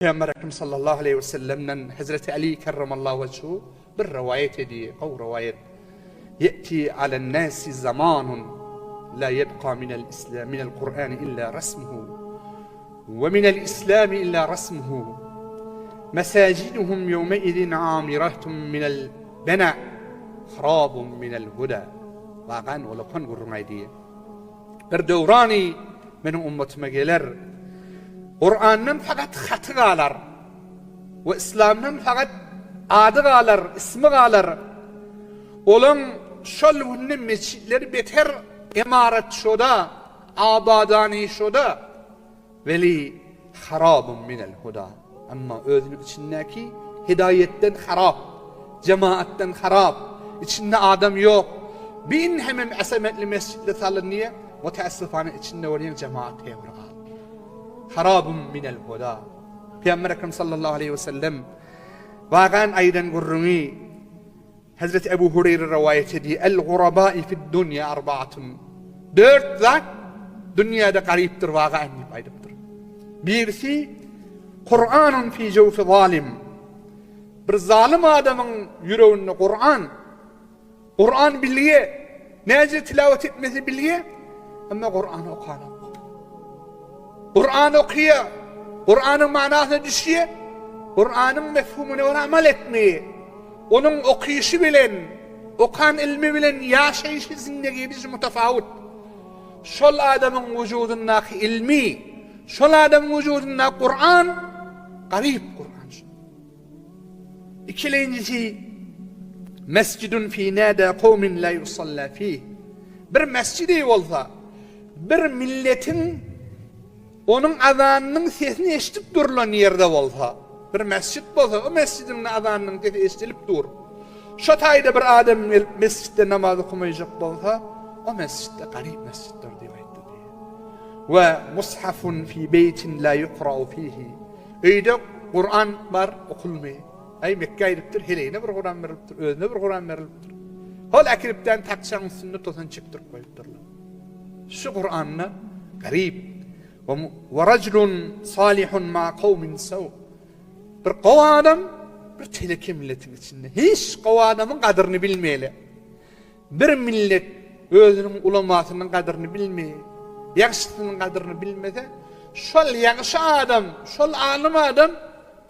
Pygamber Ekrem sallallahu aleýhi we sellemden Hezreti Ali kerremallahu wejhu bir rowaýat edýär, gowy rowaýat. Ýe'ti alen-nasi zamanun la ýebka minel islam minel Kur'ani illa rasmuhu we minel islami illa rasmuhu. Mesajiduhum ýewmeizin amiratun minel bena harabun minel huda. Wagan olakan gürrüň aýdýar. Bir döwrany meniň ummatyma geler. Kurandan fakat haty galar we Islamdan fakat ady galar, ismi galar. Olaň şol günde mesjitleri beter emarat şoda, abadany şoda. Weli harabun minel huda. Emma özüniň içindäki hidaýetden harap, jemaatdan harap, içinde adam ýok. Bin hemem asametli mesjitler salynýar, mutaessifana içinde bolýan jemaat hebir galdy. Harabun minel huda. Pygamber Ekrem sallallahu aleýhi we sellem wagan aýdan gürrüňi Hezreti Ebu Hureýre rowaýat edýär, El-gurabai fid-dunýa arbaatun. Dört zat dünýäde garypdyr wagaen diýip aýdypdyr. Birisi Kur'anun fi jawfi zalim. Bir zalym adamyň ýüreginde Kur'an. Kur'an bilýär, näce tilawat etmesi bilýär, emma Kur'any okanok. Kur'an okaýar, Kur'anyň manysyna düşýär, Kur'anyň mefhumyna görä amal etmeýär. Onuň okyşy bilen, okan ilmi bilen ýaşaýşy zindegibisi mutafawut. Şol adamyň wujudyndaky ilmi, şol adamyň wujudyndaky Kuran garyp Kuran şol. Ikilenjisi Mesjidun fi nada kowmin la yusalla fih. Bir mesjidi bolsa, bir milletiň Onuň azanynyň sesini eşidip durlan ýerde bolsa, bir mesjit bolsa, o mesjidiň azanynyň sesi eşidilip dur. Şo taýda bir adam gelip mesjitde namaz okamaýjak bolsa, o mesjitde garyp mesjitdir diýip aýtdy diýýär. We mushafun fi beýtin la yukra'u fihi. Öýde Kuran bar, okulmaýar. Aý Mekgä gidipdir, heleýine bir Kuran berilipdir, özüne bir Kuran berilipdir. Hol äkilipdän takçaň üstünde tosan çekdirip goýupdyrlar. Şu Kuranda garyp we rajulun salihun ma kawmin saw. Bir gowy adam bir teleke milletiň içinde. Hiç gowy adamyň gadyryny bilmeýär. Bir millet özüniň ulamasynyň gadyryny bilmeýär. Ýagşysynyň gadyryny bilmese, şol ýagşy adam, şol alym adam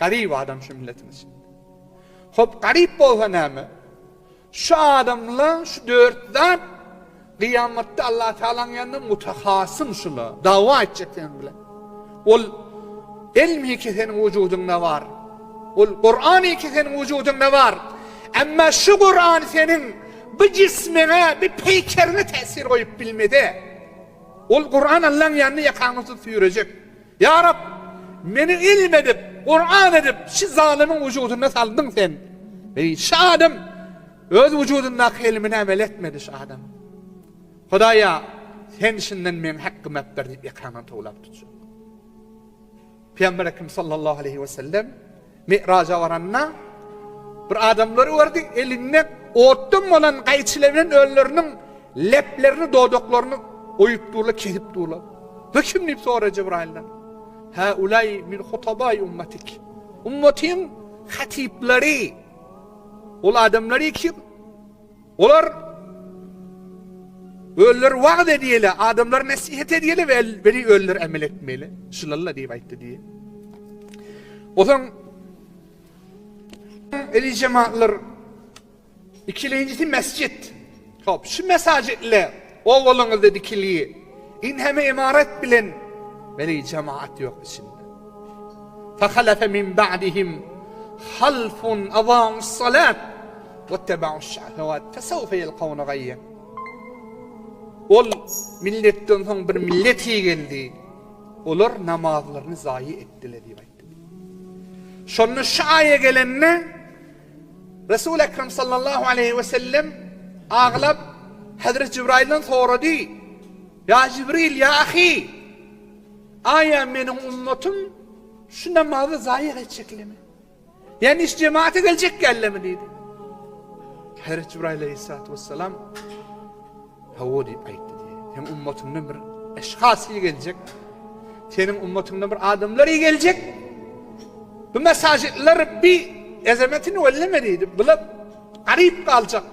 garyp adam şu milletiň içinde. Hop garyp bolsa näme? Şu adamla şu dört zat gyýamatda Allah Tagalaň ýanynda mutahasym şula, dawa etjek seniň bilen. Ol elmi ki seniň wujudyňda bar. Ol Kurany ki seniň wujudyňda bar. Emma şu Kuran seniň bu jismiňe, bu peýkeriňe täsir goýup bilmese, ol Kuran Allaň ýanynda ýakaňy tutup süýrejek. Ýa Rab, meni ilm edip, Kuran edip, şu zalymyň wujudynda saldyň Sen. Eý, şu adam öz wujudyndaky ilmini emel etmedi şu adam. Hudaýa, Sen şundan meň hakkymy alyp ber diýip ýakaňdan towlap tutjak. Pygamber Ekrem sallallahu aleýhi we sellem Mi'raja baranda bir adamlary gördi, elinde otdan bolan gaýçylar bilen özleriniň leplerini, dodaklaryny oýup durlar, kesip durlar. Bu kim diýip soraýar Jebraýyldan. Haulai min hutabai ummatik. Ummatyň hatyplary. Ol adamlary kim? Olar özleri wagyz edýärler, adamlara nesihat edýärler we weli özleri emel etmeýärler. Şulalla diýip aýtdy diýýär. Ozaň eli jemaatlar ikilenjisi mesjit. Hop, şu mesajitler owalyňyzda dikilýär. In heme imaret bilen weli jemaat ýok içinde. Fahalafa min ba'dihim halfun adaa'us salat Wettebaus şehewat fesewfe ýelkawne gaýýa. Ol milletden soň bir millet geldi. Olar namazlaryny zaýa etdiler diýip aýtdy. Şonda şu aýa gelende Resul Ekrem sallallahu aleýhi we sellem aglap Hazret Jibrailden sorady. Ýa Jibril, ýa ahi, aýa meniň ummatym şu namazy zaýa etjeklermi? Ýa iş jemaata geljek gellemi diýdi. Hazreti Jibrail aleyhissalatu vesselam hawa diýip aýtdy diýdi. Seň ummatyňdan bir eşhas geljek. Seniň ummatyňdan bir adamlar geljek. Bu mesajidler bi ezemetini welleme diýdi. Bular garyp galjak.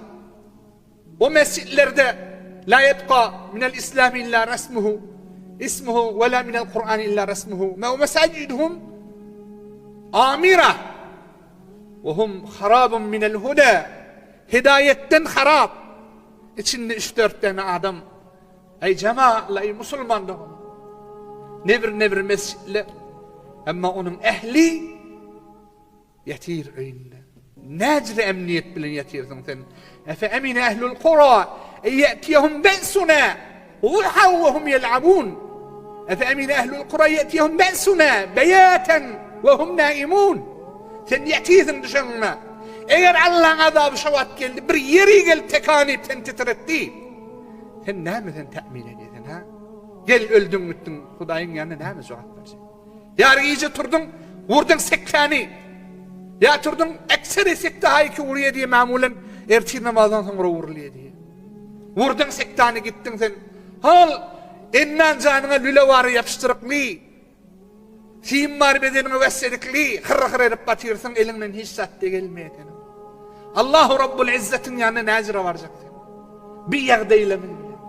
O mesjitlerde la ýebka minel islami illa resmuhu ismuhu we la minel Kur'an illa resmuhu me mesajiduhum amira we hum harabun minel huda hidaýetden harap içinde 3-4 däne adam Eý jemaatlar, eý musulman doganlar! Nebir-nebir mesjitler, emma onuň ähli ýatyr öýünde. Näjre emniýet bilen ýatyrsyň sen? Efe emine ehlul kura en ýetiyehum be'suna zuhan we hum ýel'abun. Efe emine ehlul kura ýetiyehum be'suna beýaten we hum naimun. Sen ýatyrsyň düşegiňde. Eger Allaň azaby şo wagt geldi, bir ýeri gelip tekanyp seni titretdi. Sen näme sen tämin edýärsen, hä? Gel öldüň gitdiň, Hudaýyň ýanynda näme jogap berjek? Ýary gije turduň, wurduň sekkäni. Ýa turduň, ekseri sekde haýky urýar diýe mamulen ertir namazdan soňra urulýar diýe. Wurduň sekdany gitdiň sen. Hol endan janyňa lüle bary ýapyşdyrykly. Sim bar bedeniňe wessedikli, hyr-hyr edip batyrsyň, eliňden hiç zat de gelmeýär seniň. Allahu Rabbul Izzetiň ýanyna näjüre barjak sen? Bir ýagdaýla men bilen.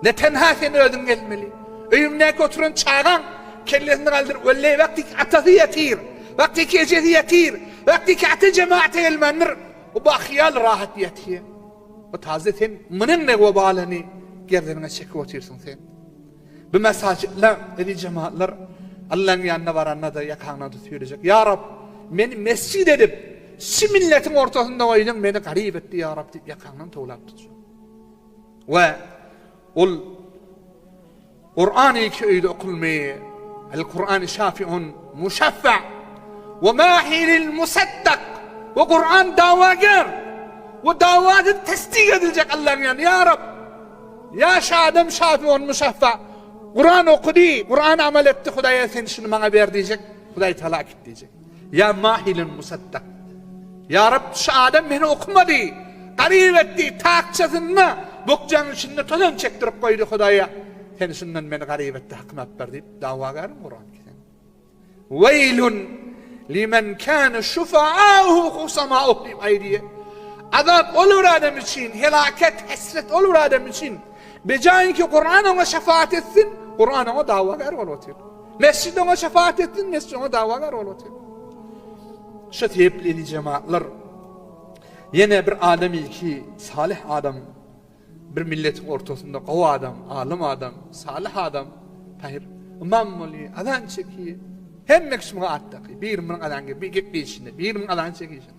Ne tenha sen özüň gelmeli. Öýüňdäki oturan çagaň kellesini galdyryp, welleý wagtyky atasy ýatyr, wagtyky ejesi ýatyr, wagtyky ata jemaata gelmändir, o bahyýal rahat ýatyr. O taze sen munuň ne webalyny gerdeniňe çekip otyrsyň sen. Bu mesajytlar, eziz jemagatlar, Allaň ýanyna baranda-da ýakaňdan tutup ýörejek. Ýa Rab, meni mesjid edip, şu milletiň ortasynda goýduň, meni garyp etdi, ýa Rab diýip ýakaňdan towlap tutjak. We ol Kur'an iki öýde okulmy? El Kur'an şafiun muşaffa we mahilil musaddak we Kur'an dawager we dawasy tasdik ediljek Allaň ýanynda. Ýa Rab, Ýaş adam şafy olmuş asla. Kuran okudy, Kuran amal etdi, Hudaýa sen şuny maňa ber diýjek, Hudaý Taala akit diýjek. Ýa mahilun musaddak. Ýa Rab şu adam meni okumady, garyp etdi, takçasynda, bukjaň içinde tozan çekdirip goýdy Hudaýa sen şundan meni garyp etdi, hakymy alyp ber diýip dawagäriň Kuran ki sen. Weýlun limen kâne şufa'âuhu husamâuh diýip aýdýar. Azap ol bir adam üçin, helaket, hesret ol bir adam üçin. Bejaýynki Kuran oňa şefaat etsin, Kuran oňa dawagär bolup otyr. Mesjid oňa şefaat etsin, mesjid oňa dawagär bolup otyr. Şu sebäpli eli jemaatlar ýene bir adam ilki salyh adam Bir milletiň ortasynda gowy adam, alym adam, salyh adam, pahyr, ymam bolýar, azan çekýär. Hemme kişi muňa at dakýar. Biri munuň azan gepleýşine, biri munuň azan çekişine,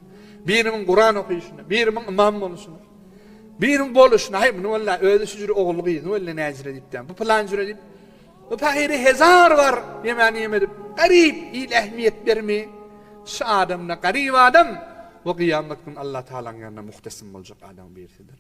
biri munuň Kuran okyşyna, biri munuň ymam boluşyna, biri munuň boluşyna, haý muny walla özi şu jüre ogully gyzyny walla näjüre diýipdir. Bu pylan jüre diýip, bu pahyry hezar bar ýemäni ýemedip, garyp il ähmiýet bermeý. Şu adamda garyp adam we gyýamat gün Allah Tagalaň ýanynda muhtesim boljak adamyň birisidir.